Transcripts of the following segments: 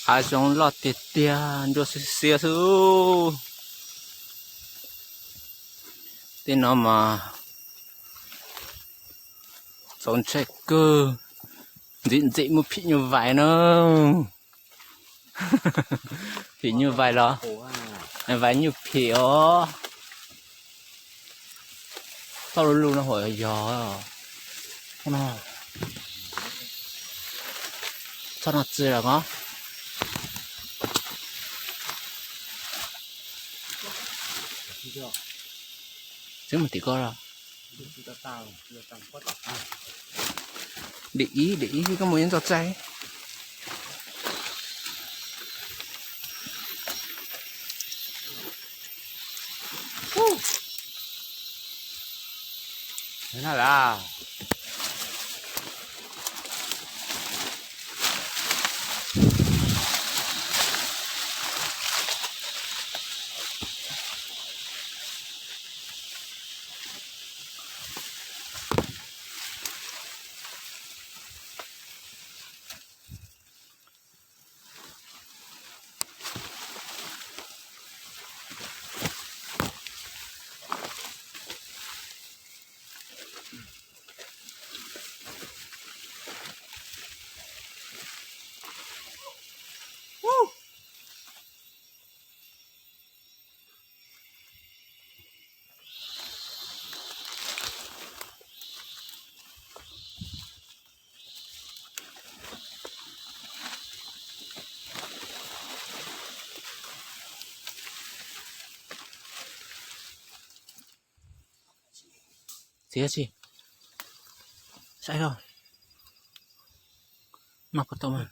Hav zoov loj tiag tiag, nruab xiab xiab xwb. Tej no mas txaus ntshai kawg. Ntxim ntxim muaj phim nyuj vais na. Phim nyuj vais los? Vais nyuj phim os. Txoj lub lub no huam yog. Txoj no txi lawm os. Txi mus tim ko los. Để ý, để ý koj mus yeej txog tsaij. Thế nào là Txiv tsis saib koj noj puas tau mas.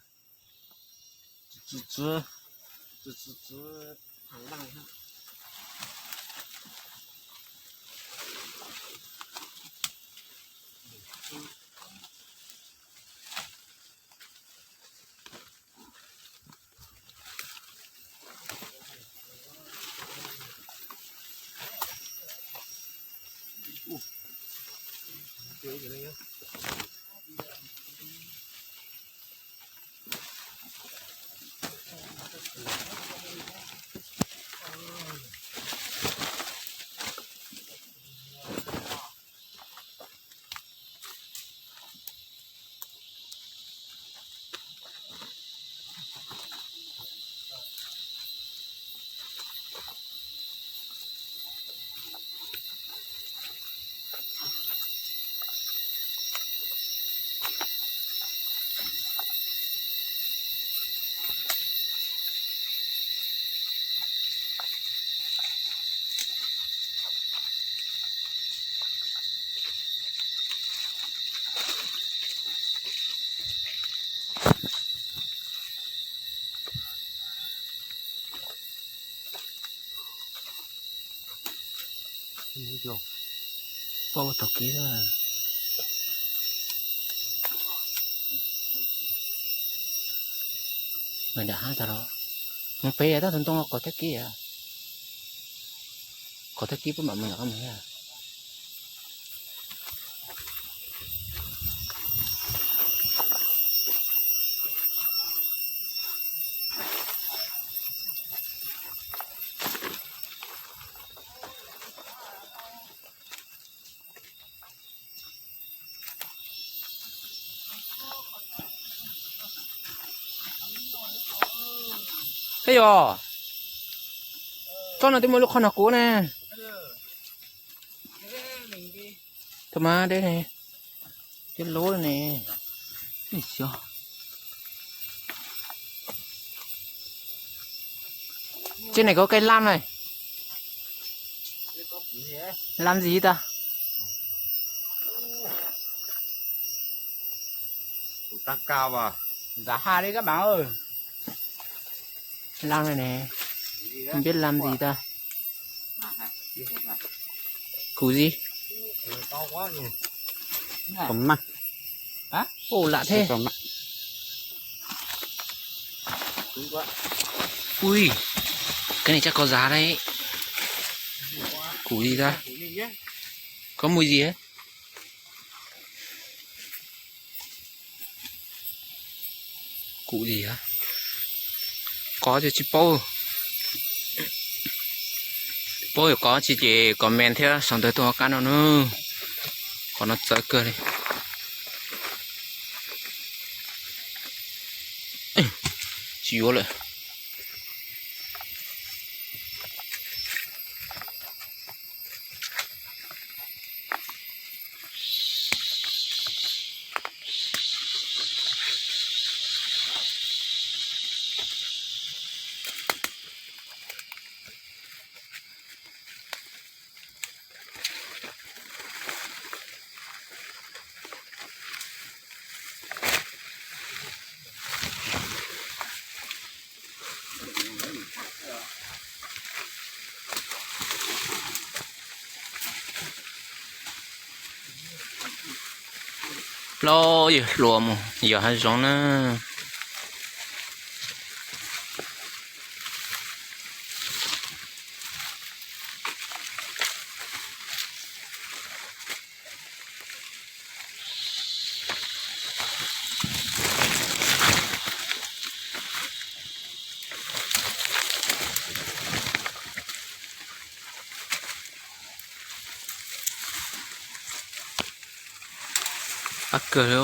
Poj thaum kib mas dam hab tag los mus pem tab tus ntoo qhov thab kib, qhov thab kib puab mam mus yom, qhov mus. Hej yog, tsob no twb muaj lub qhov no kuv ne. Tau mas deb ne, twb lub ne. Tsis ne, koj kaij lam ne. Lam ntsis tas. Ntxav ha li kab mav. Lam ne, peb lam ntsis tas. Kuv zis. Lam thiab. Ui, koj ne tsab ko zas li. Kuv zis tas. Koj muaj zis. Kuv zis tas. Qhov tsis paub, paub yuav qhov tsis ces comment thiab sau ntawv tuaj hauv qab no na. Qhov no txawv kawg li. Tsis yuav lawm. Plaub yawg hluas mus yos hav zoov na. Qab kawg li.